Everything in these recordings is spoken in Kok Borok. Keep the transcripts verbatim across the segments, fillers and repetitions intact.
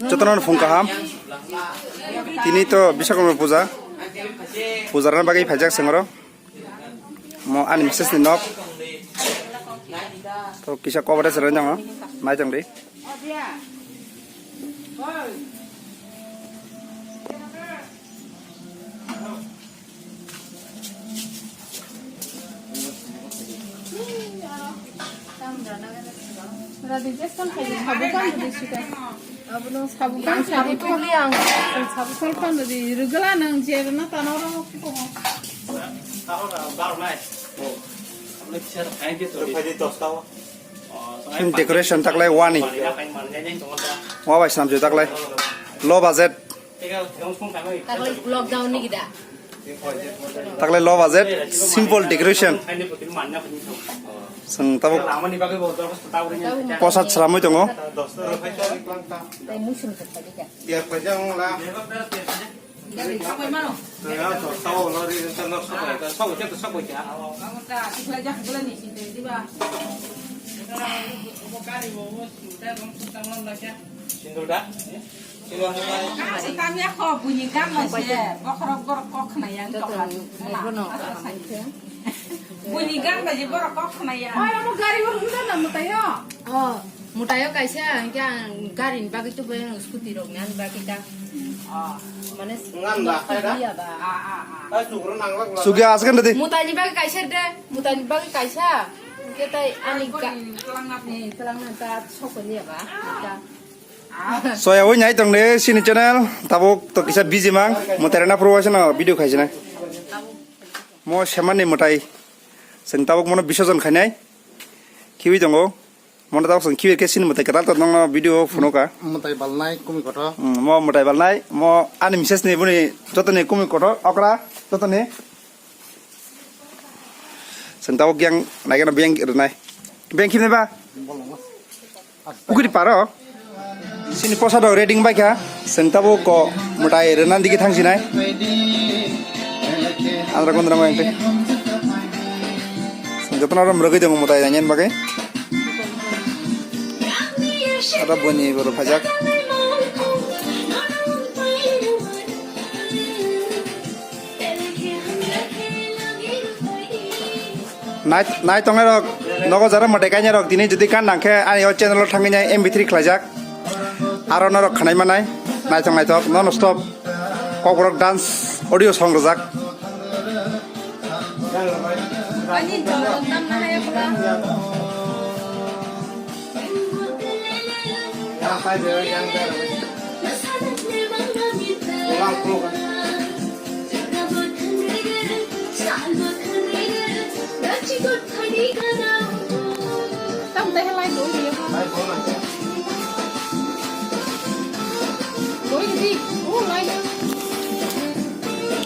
Jotono phung kaham. Tini to Biswakarma puja. Puja rwna bagwi phaijak chwng oro. Mo ani message ni nok. To kisa cover se rwna nai tong di. Decoration taklai wani. Wa bai swnamjak taklai. Low budget. Taklai lockdown ni gida. Taklai low budget, simple decoration. Chwng tabuk posat sramwi tongo. Sindor da? Tamya kho buini gam bai se, bokhorok borok kok khna yang tokha. Buini gam bai se borok kok khna yang. Oi, amo gari o rwngda na mwtaio? Oh, mwtaio kaisa, hwnkhe ang gari ni bagwi tubui, ang scooty rok ni ani bagwi ta. Oh. Mane ngan ba, khaira? Iya ba. Ah, ah, ah. Ai, sugro nang lak lak. Sugya askan dadi. Mwtai ni bagwi kaisa de, mwtai ni bagwi kaisa. Hwnkhe tai ani ga- Twlangnat ni, twlangnat ta sokoni ya ba. Soya oi nai tong de sini channel, tabuk to kisa busy mang, mwtai rwna phuru waisa no video khaisina. Mo semani mwtai, chwng tabuk mono bisojon khainai, khiwi tongo, mono tabuk chwng khiwi khe sini mwtai kwtal to nongno video phunuka. Mwtai balnai kumi kotor. Hmm, mo mwtai balnai, mo ani message ni buni jotoni kumi kotor, okra, jotoni. Chwng tabuk yang naikhe no biyang rwnai. Biyang khibnai ba? Pukri paro. Sini posa dok ready bai kha. Chwng tabuk ko mwtai rwna digi thang sinai. Andra kondra mai te. Chwng jotono rom rwgwi tongo mwtai nangyan bagwi. Ada boni boro phajak. Nai, nai tongnai rok, nogo jara mwtai kainai rok, tini jodi kan nangkhe ani o channel o thangwi nai M P three khlaijak. Aro norok khwnai manai, naitok naitok, non stop. Kokborok dance audio song rwjak.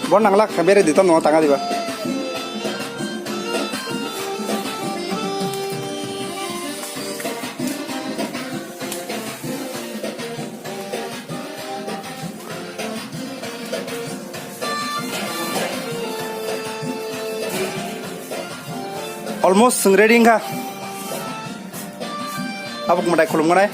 Bo nanglak bere ditam no tanga diba. Almost chwng ready wngkha. Tabuk mwtai khulumnai.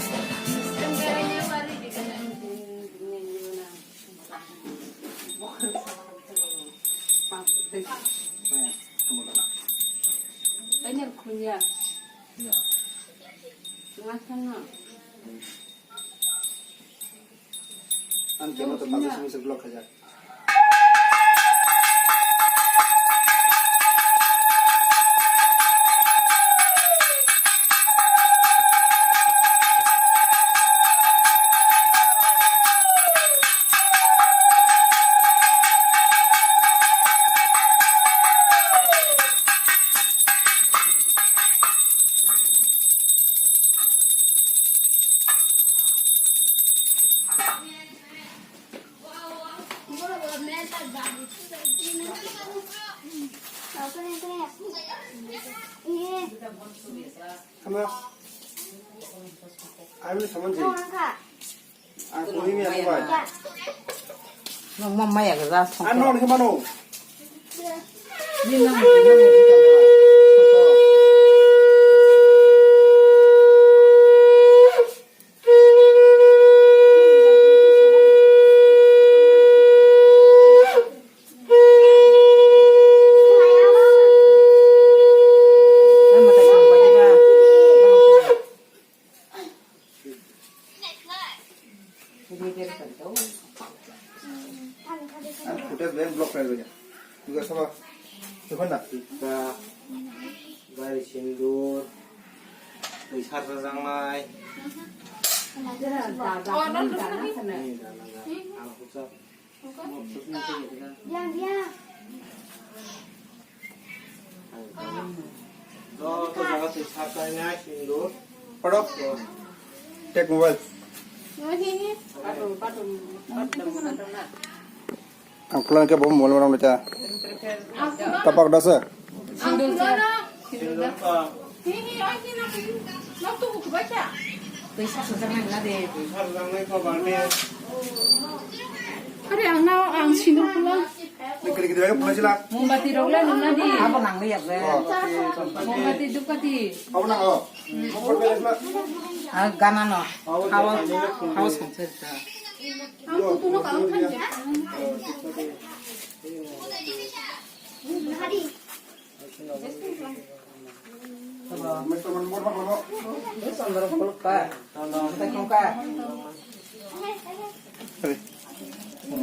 Ang kemo to pagis misir block hajar. Ano? Ano sa man si? Ang kuwi mi ano ba? Nang mama ya ga sa. Ano ni mano? Ni nang ni nang ni. Ang footage bai block khlai bai. Juga sama. Coba nak? Tika, bai sindur, twi sarjajaknai. Ni dana ga, ang husa. Joto jaga twi sarjaknai sindur. Photo. Take mobile. Ang kulang ke bom mol marang lecha. Tapak dasa. Are ang na ang sindur pula. Kiri kiri ayo pula sila. Mombati rok le nung na di. Abo nang le yak le. Mombati dupati. Abo nang o. Ah, gana no. Hawa, hawa songsa ta. Ang kutu no kalang thanji.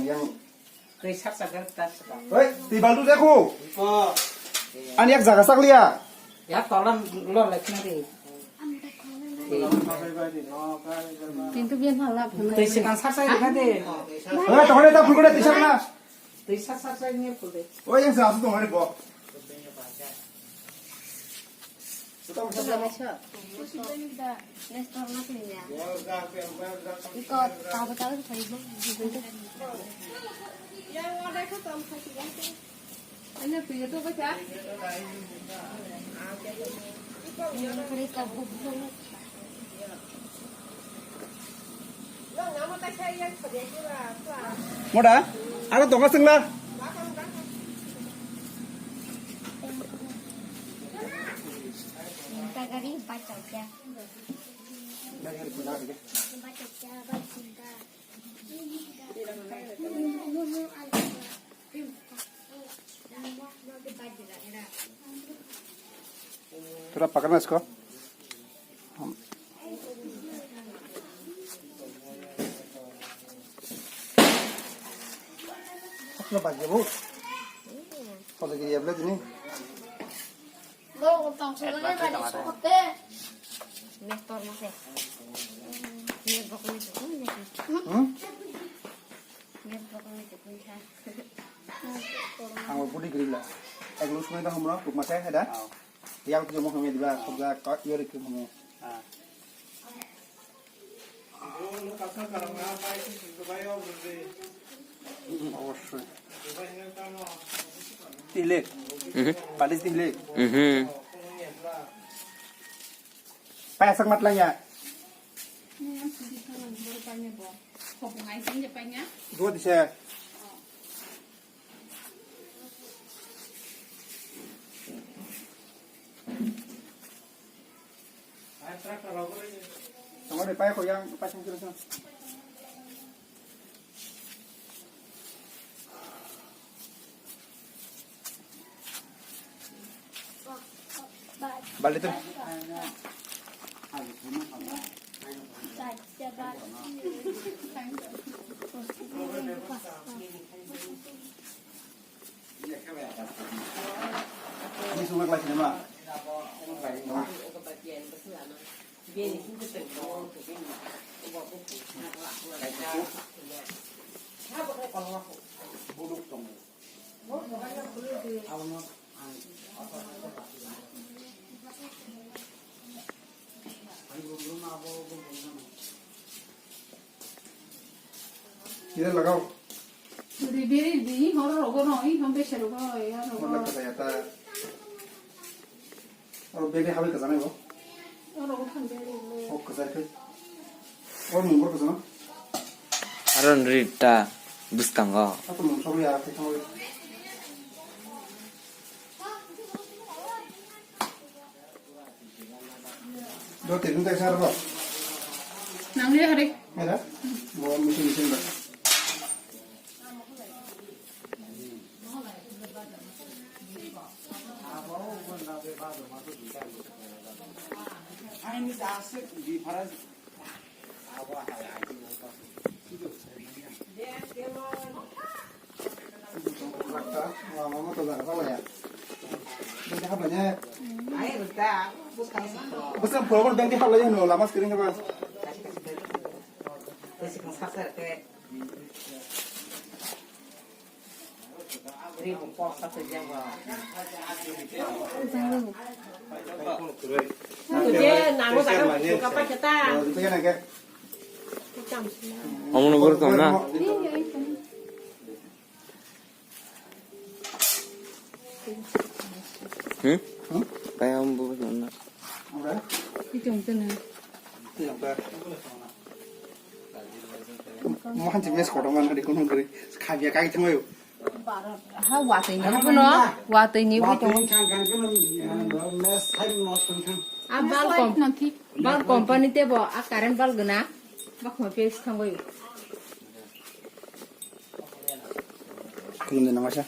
Yang Twi sak sak ta saka. Hei, twi baltu jaku. Ani yak jaga sak liya. Ya tolan lo le kini. Kintu bian halak. Twi sikang sak sak ka de. Hei, tokone ta phulkone twi sak na. Twi sak sak ni phul de. Oi, yang sa asu tong hari bo. Moda, aro tongo sengla. Tura pakarna isko. Aslo bagi bu. Pada giri abla dini. Hmm? Ang budi giri la. Ek lus mai dah humra, kuk mate hai dah. Yang tu jomok kami dua, kuk dah kau iyo rik kami. অবশ্যই। Tilak. Mhm. Palis tilik. Mhm. Payasak matlanya. Dua dise. Tongori pai ko yang pai sung kira sung. Balik tu. Ini semua kelas lima. Kira lagao. Di beri di hor rogo no, i hom bese rogo, ya rogo. Wala kata ya ta. Aro beri hawi kata nai bo. Aro rogo kan beri le. Ok, kata kai. Or mungkor kata na. Aron rita buskango. Apa mungkor ya, kita mau. Do tirin tak sar bo. Nang liya hari. Ada? Bo misi misi ba. Aini dasik difference. Khoroknwi bengti hablai hwnwi lama swkang khe ba. Omono borok tong na? Hmm? Kaya ang bukas mana? Itu yang mana? Itu yang mana? Mohan jemes kotor mana di gunung gede. Kaya kaya tengok yuk. Ha, watwi ni buno, watwi ni buno. Watwi ni kang kang keno, ya, mes hai nos kang kang. A bulb kom-, bulb company te bo a current bulb gana. Bak ma pes thangoi. Khulumdi nang masa.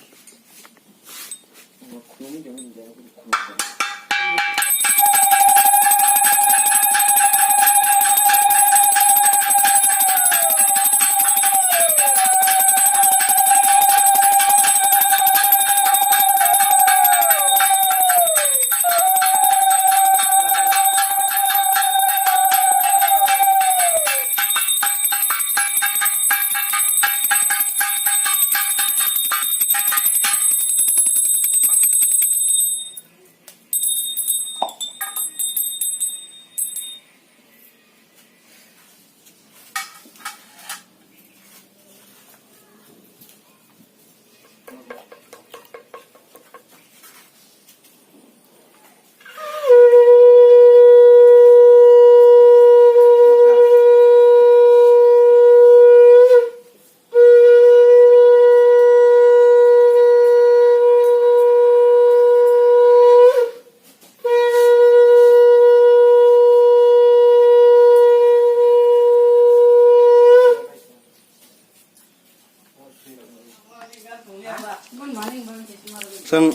Chwng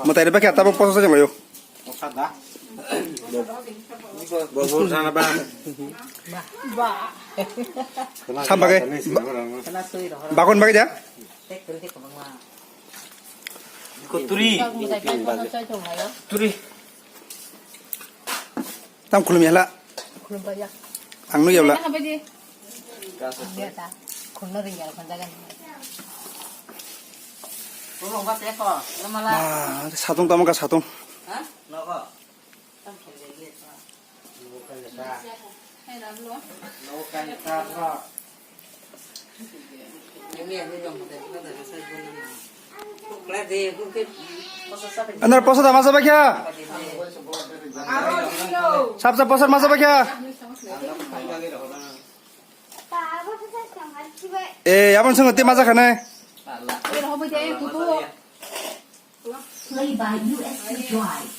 mwtai rwbaikha tabuk posa sajwk laio. Sam bagwi bakon bagwi da. Turi. Turi. Tam khulumya hla. Khulumya. Ang nukya bla. Khulumya ta. Khulumna ringya khon jagan. Ah, satung tamo ka satung. Anar posa da masa bakya. Sab sab posa masa bakya. Eh, abang sungguh tim masa khane. Play by U S B Drive.